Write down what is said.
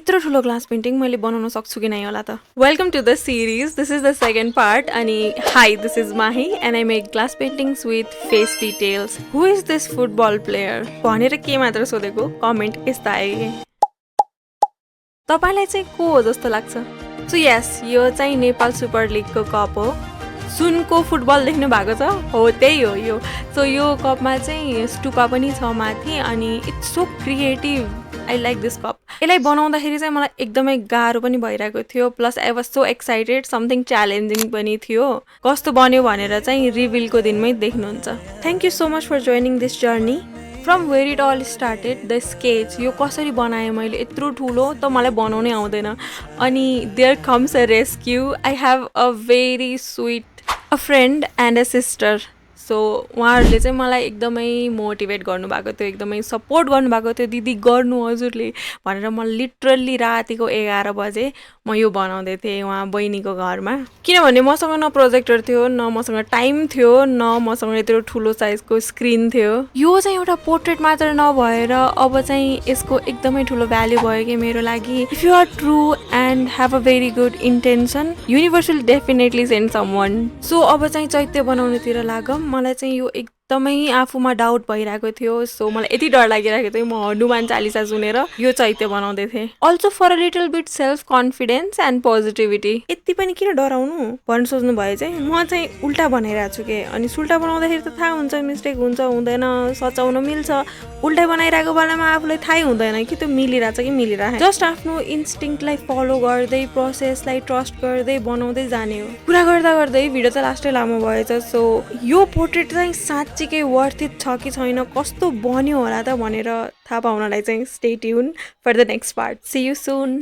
यत्रो ठुलो glass painting मैले बनाउन सक्छु कि नै होला त welcome to the series this is the second part अनि hi this is Mahi and I make glass paintings with face details who is this football player भनेर के मात्र सोधेको कमेन्ट यस्ता आए तपाईलाई चाहिँ को हो जस्तो लाग्छ सो यस यो चाहिँ नेपाल सुपर लिगको कप हो सुनको फुटबल देख्नु भएको छ हो त्यही हो यो सो यो कपमा चाहिँ स्टुपा पनि छ माथि अनि it's so creative I like this cup यसलाई बनाउँदाखेरि चाहिँ मलाई एकदमै गाह्रो पनि भइरहेको थियो plus I was so excited something challenging पनि थियो कस्तो बन्यो भनेर चाहिँ रिभिलको दिनमै देख्नुहुन्छ thank you so much for joining this journey from where it all started the sketch यो कसरी बनाएँ मैले यत्रो ठुलो त मलाई बनाउनै आउँदैन अनि there comes a rescue I have a very sweet a friend and a sister so उहाँहरूले चाहिँ मलाई एकदमै मोटिभेट गर्नुभएको थियो एकदमै सपोर्ट गर्नुभएको थियो दिदी गर्नु हजुरले भनेर म लिटरल्ली रातिको 11 बजे म यो बनाउँदै थिएँ उहाँ बहिनीको घरमा किनभने मसँग न प्रोजेक्टर थियो न मसँग टाइम थियो न मसँग यत्रो ठुलो साइजको स्क्रिन थियो यो चाहिँ एउटा पोर्ट्रेट मात्र नभएर अब चाहिँ यसको एकदमै ठुलो भ्याल्यु भयो कि मेरो लागि if you are true and have a very good intention universe will definitely send someone so अब चाहिँ चैत्य बनाउनुतिर लागौँ मलाई चाहिँ यो एकदमै आफूमा डाउट भइरहेको थियो सो मलाई यति डर लागिरहेको थियो म हनुमान चालिसा सुनेर यो चैत्य बनाउँदै थिएँ also for a little bit self confidence and positivity यति पनि किन डराउनु भन्नु सोच्नु भयो चाहिँ म चाहिँ उल्टा बनाइरहेको छु के अनि सुल्टा बनाउँदाखेरि त थाहा हुन्छ मिस्टेक हुन्छ हुँदैन सचाउन मिल्छ उल्टा बनाइरहेको बेलामा आफूलाई थाहै हुँदैन कि त्यो मिलिरहेछ कि मिलिरहेको जस्ट आफ्नो इन्स्टिङ्क्टलाई फलो गर्दै प्रोसेसलाई ट्रस्ट गर्दै बनाउँदै जाने हो कुरा गर्दा गर्दै भिडियो त लास्टै लामो भएछ सो यो पोर्ट्रेट चाहिँ साँच्चीकै वर्थ इट छ कि छैन कस्तो बन्यो होला त भनेर थाहा पाउनलाई चाहिँ stay tune for the next part see you soon